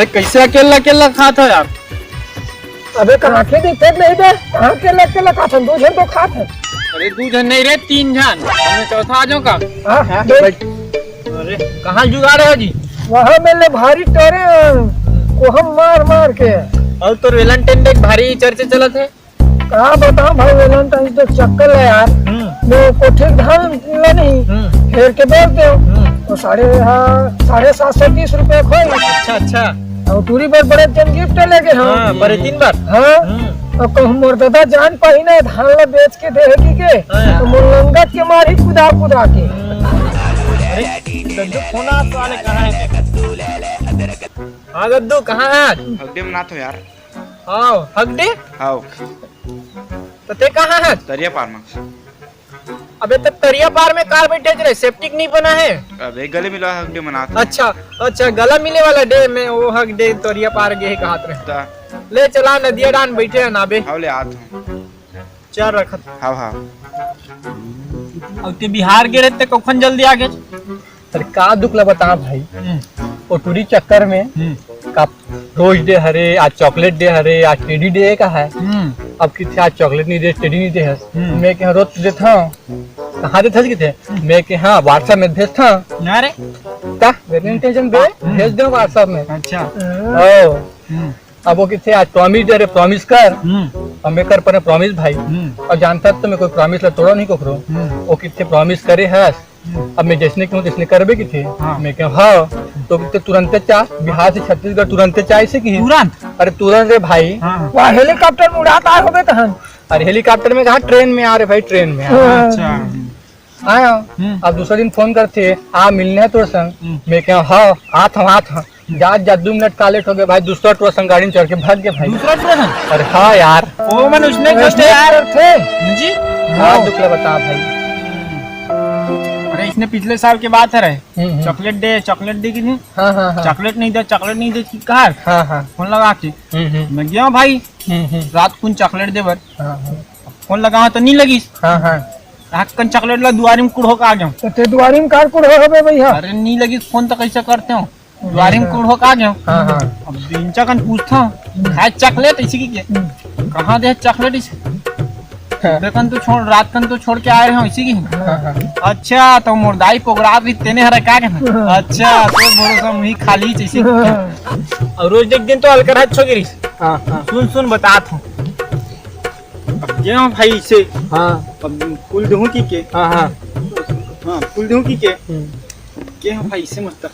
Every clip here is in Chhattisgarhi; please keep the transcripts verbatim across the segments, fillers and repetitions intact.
ते कैसे अकेला अकेला खात हो यार? अबे कहाँ के दिक्कत नहीं बे, कहाँ के लग के लगा था, दो झन तो खात है। अरे दू झन नहीं रे, तीन झन, मैं चौथा आ जाऊँ का? हाँ, हाँ, दो। बैठ। अरे कहाँ जुगाड़ है जी? वहाँ में ले भारी टोरे को हम मार मार के। और तोर वेलेंटाइन डे के भारी चर्चा चलत है। का बताऊं भाई, वेलेंटाइन तो चक्कर है यार। हम्म। मैं कोठे के धान ला नहीं, हम्म। फेर के बेच दे। हम्म। तो साढ़े, हाँ, साढ़े सात सौ तीस रुपए खोई। अच्छा, अच्छा। और टूरी बर बड़े जन गिफ्ट लेके हम। हाँ, बड़े दिन बाद। हाँ। हम्म। और कहूँ मोर दादा जान पाही ना, धान ला बेच के दे है की के, हाँ। तो मोर लंगट के मारी कुदा कुदा के। अरे, दद्दू, फोन आ, साले कहाँ है? हाँ, दद्दू, कहाँ है आज? हगडे मनात हो यार। हाँ, हगडे? हाँ। तो ते कहाँ है? तरिया पार में। अबे, तो तरिया पार में कार बैठे रहे, सेप्टिक नहीं बना है। अबे, गले मिला हगडे मनात हो। अच्छा, अच्छा, गला मिले वाला डे में वो हगडे तरिया पार गे है कहत रहे। ता। ले चला, नदिया डान बैठे है ना बे। हाँ, ले आत हूँ। चल रखत। हाँ, हाँ। अब ते बिहार गे रहे ते कखन जल्दी आ गे? अरे का दुख ला बता भाई, हम्म। ओ टूरी चक्कर में हम्म। का रोज डे हरे, आज चॉकलेट डे हरे, आज टेडी डे का है। हम्म। अब किथे आज चॉकलेट नहीं दे, टेडी नहीं दे है। हम्म। मैं कहा रोज देता हूँ, कहाँ देता किथे? हम्म। मैं कहा WhatsApp में भेजता हूँ। ना रे। का वेलेंटाइन डे हम्म। भेज दो WhatsApp में। अच्छा। ओ। हम्म। अब वो किथे आज प्रॉमिस दे रे, प्रॉमिस कर। हम्म। अब मैं कर परे प्रॉमिस भाई। हम्म। और जानता तो मैं कोई प्रॉमिस ला तोड़ा नहीं ककरो। हम्म। वो किथे प्रॉमिस करे हस। हम्म। अब मैं जैसने कहूँ तैसने करबे किथे। हाँ। मैं कहूँ हाँ, तो किथे तुरंते चा, बिहार से छत्तीसगढ़ तुरंते चा ऐसे की। तुरंत? अरे तुरंत रे भाई। हाँ। वाह, हेलीकॉप्टर में उड़ात आए होबे तहन। अरे हेलीकॉप्टर में कहाँ, ट्रेन में आ रे भाई, ट्रेन में आ। हाँ। अच्छा। आया। हम्म। अब दूसरे दिन फोन करथे, आ मिलने है तोर संग। हम्म। मैं कहा हाँ, आत हूँ, आत हूँ। जात जात दो मिनट का लेट हो गया भाई, दूसरा टूरा संग गाड़ी में चढ़ के भाग गया भाई। दूसरा टूरा संग? अरे हाँ यार। ओ मन उसने ऐसे करते यार। करते। जी? हाँ, हाँ। दुख ला बता भाई। अरे इसने पिछले साल के बात है रे। हम्म, हम्म। चॉकलेट दे, चॉकलेट दे की थी। हाँ, हाँ, हाँ। चॉकलेट नहीं दे, चॉकलेट नहीं दे की कहा? हाँ, हाँ। फोन लगा के। हम्म, हम्म। मैं गया भाई। हम्म, हम्म। रात कुन चॉकलेट दे बर। हाँ, हाँ। फोन लगा तो नहीं लगिस। हाँ, हाँ। हक्कन चॉकलेट ला दुआरी में कुढ़ो का आ गयो। तो ते दुआरी में कार कुढ़ो होबे भैया? अरे नहीं लगिस फोन तो कैसे करते हो? दुआरी में कुढ़ो का आ गयो। हाँ, हाँ। अब इंचा कन पूछता हूँ, "खाए चॉकलेट?" इसी की के? हम्म। "कहाँ दे चॉकलेट इसे?" हाँ। देखन तो छोड़, रात कन तो छोड़ के आए रहे हो इसी की। हाँ, हाँ। "अच्छा, तो मोर दाई पोगरा भी तेने हरे का कहना?" हाँ। "अच्छा, तो भरोसा मुही खाली जैसे।" हाँ। और रोज एक दिन तो अलकर हाथ छो गिरी। हाँ, हाँ। सुन, सुन, बतात हूँ। अब गे हो भाई इसे। हाँ। अब फूल दूँ की के? हाँ, हाँ। हाँ, फूल दूँ की के? हम्म। गे हो भाई इसे मस्त।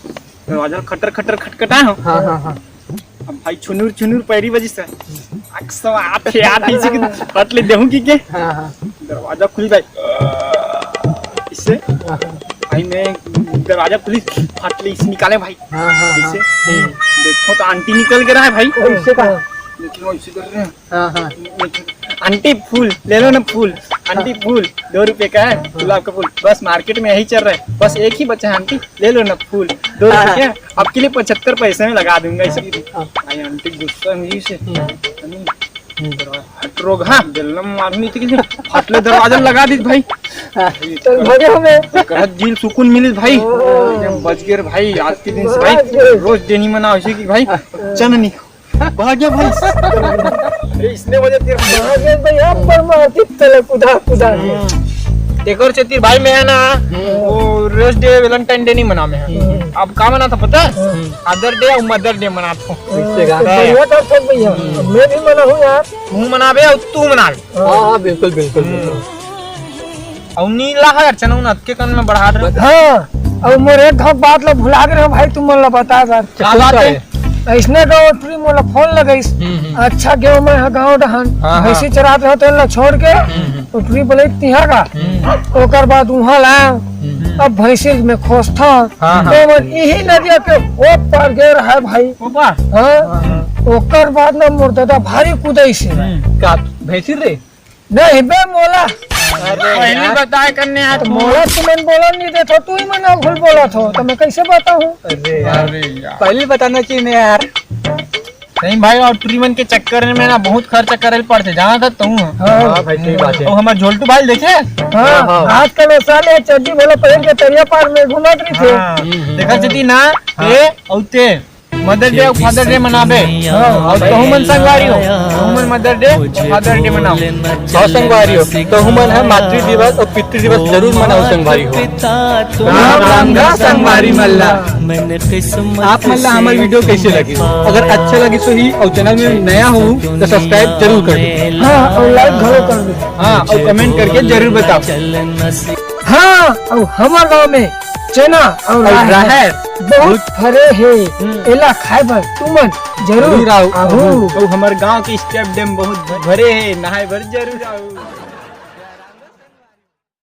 दरवाजा खटर खटर खटखटाए हो। हाँ, हाँ, हाँ। अब भाई छुनुर छुनुर पैरी बजिस है। अक्सर आत है, आत है, इसे की फट ले देहूँ की के? हाँ, हाँ। दरवाजा खुल भाई। इसे? हाँ, हाँ। भाई मैं दरवाजा खुली, फट ले इसे निकाले भाई। हाँ, हाँ, हाँ। इसे? हम्म। देखो तो आंटी निकल के रहा है भाई। इसे कहा? देखो इसे कर रहे हैं। हाँ, हाँ। आंटी फूल, ले लो ना फूल। आंटी फूल, दो रुपए का है, गुलाब का फूल। बस मार्केट में यही चल रहा है, बस एक ही बचा है आंटी, ले लो ना फूल, दो रुपए हाँ। का है, आपके लिए पचहत्तर पैसे में लगा दूंगा इसे। हाँ। भाई आंटी गुस्सा हुई से। हम्म। अरे, हम्म। हट रोग, हाँ, बेलना मारनी थी किसी, फट ले दरवाजा लगा दी भाई। हाँ। चल, भागे हमें। कहत दिल सुकून मिली भाई। ओ। बच गए रे भाई, आज के दिन से भाई, बच गए। रोज देनी मना उसे की भाई, हाँ। चननी। भाग्य भाई। अरे, इसने वजह तेरे भाग्य भाई, आप पर मारती तले कुदा, कुदा के। हम्म। तेकर चेती भाई, मैं है ना, हम्म। वो रोज डे, वेलेंटाइन डे नहीं मना मैं। हम्म। अब का मना था पता है? हम्म। फादर डे और मदर डे मना था। इससे का? तो बढ़िया था सब भैया। हम्म। मैं भी मना हूँ यार। तू मनाबे और तू मनाबे। हाँ, हाँ, बिल्कुल, बिल्कुल, हम्म। बिल्कुल। अउ नीला है, चनऊ न अतके कन में बढ़ा दे। हाँ, अब मोर एक घाव बात ला भुला गे रहे भाई, तुम मन ला बताए बर। का बात है? ऐसने गो टुरी मोला फोन लगइस। हम्म, हम्म। अच्छा गयो मैं ह गाँव डहन, हाँ, हाँ। भैंसी चरात रहो तेन ला छोड़ के, हम्म, हम्म। तो टुरी बोले तिहा का। हम्म। ओकर बाद उहाँ ला, हम्म। अब भैंसी में खोसथा। हाँ, हाँ। तो मन इही नदिया के ओ पार गे रहा है भाई। ओ पार? हाँ। हाँ, हाँ। ओकर बाद ना मोर दादा भारी कुदाइस। हम्म। का भैंसी रे? नहीं बे मोला। अरे पहली यार। बताए करने आए तो तू। मोला तुमन बोलन नहीं देथो, तू ही मन घुल बोलत हो, तो मैं कैसे बताऊं? अरे यार। अरे यार। पहले बताना चाहिए ना यार। नहीं भाई, और टुरी मन के चक्कर में ना बहुत खर्चा करे ल पड़थे, जाना था तू। हाँ। हाँ भाई, सही बात है। और हमार झोलटू भाई देखे? हाँ, हाँ, हाँ। आजकल वो साले चड्डी भला पहन के तरिया पार में घूमत रही थे। हाँ। हम्म, हम्म। देखा चेती ना, हाँ। ए, औते। मदर डे और फादर डे मनाबे। हाँ। और तहू मन संगवारी हो, तहू मन मदर डे और फादर डे मनाओ। हाँ संगवारी हो, तहू मन ह मातृ दिवस और पितृ दिवस जरूर मनाओ संगवारी हो। राम राम गा संगवारी मन ला। आप मन ला हमर वीडियो कैसे लगी? अगर अच्छा लगी तो ही और चैनल में नया हो तो सब्सक्राइब जरूर कर दो। हाँ, और लाइक घलो कर दो। हाँ, और कमेंट करके जरूर बताओ। हाँ, और हमर गांव में चना और और राहर राहर बहुत फरे हे, हम्म। एला खाए बर तुमन जरूर जरूर आओ। आहू। और हमर गांव के स्टेप डैम बहुत भरे हे, नहाए बर जरूर आओ।